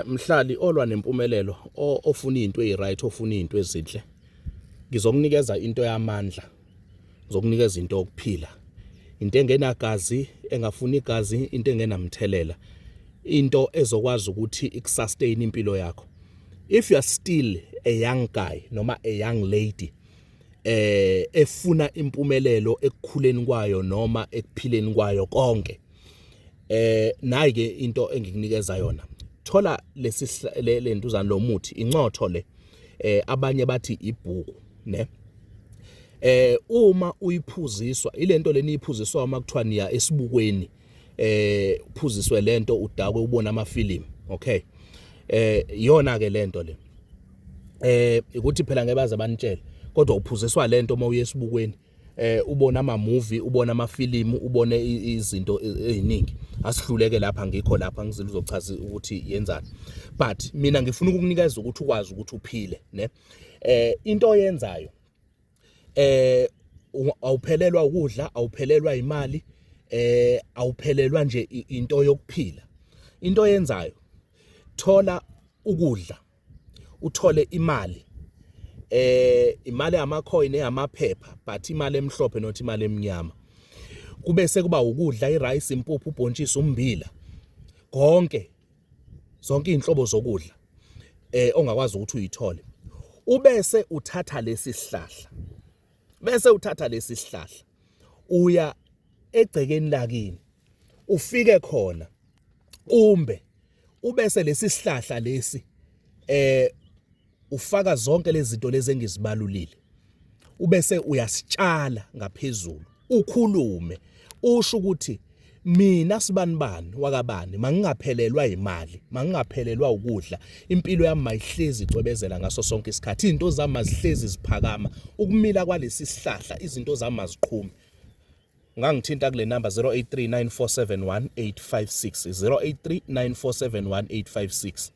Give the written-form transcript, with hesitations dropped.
Mhlali olwa nempumelelo, ofuna izinto eziright, ofuna izinto ezinhle. Ngizokunikeza into yamandla. Ngizokunikeza into yokuphila. Into engenagazi, engafuni igazi, into engenamthelela. Into ezokwazi ukuthi ikusustain impilo yakho. If you are still a young guy noma a young lady efuna impumelelo ekukhuleni kwayo noma ekuphileni kwayo konke, nayi ke into engikunikeza yona. Thola lesi lentuzana, lo muthi, incotho le, abanye bathi ibhuku ne. Uma uyiphuziswa ilento leni, iphuziswa uma kuthiwa niya esibukweni, uphuziswe lento, udakwe, ubona amafilimu, okay? Iyona ke lento le. Ukuthi phela ngeke baze banitshele, kodwa uphuziswa lento uma uye esibukweni, ubona ama movie, ubona amafilimu, ubone izinto eziningi. Asihluleke lapha, ngikho lapha ngizile uzochaza ukuthi yenzani, but mina ngifuna ukukunikeza ukuthi ukwazi ukuthi uphile ne. Into oyenzayo, awuphelelwa ukudla, awuphelelwa imali, awuphelelwa nje into yokuphila. Into oyenzayo, thola ukudla, uthole imali, imali yama coin, eyamaphepha, but imali emhlophe, not imali emnyama. Kube sekuba ukudla, irice, impuphu, ubhontshisi, umbila, konke, zonke inhlobo zokudla ongakwazi ukuthi uyithole. Ubese uthatha lesi sihlahla, bese uthatha lesi sihlahla, uya egcekeni lakini, ufike khona umbe, ubese lesi sihlahla lesi ufaka zonke lezi zinto lezi engizibalulile, ubese uyasitshala ngaphezulu, ukhulume, usho ukuthi mina sibanibani wakabani, mangingaphelelwa imali, mangingaphelelwa ukudla, impilo yami mayihlezi icwebezela ngaso sonke isikhathi, izinto zami mazihlezi ziphakama, ukumila kwalesi sihlahla, izinto zami maziqhume. Ungangithinta kule number 0839471856, 0839471856.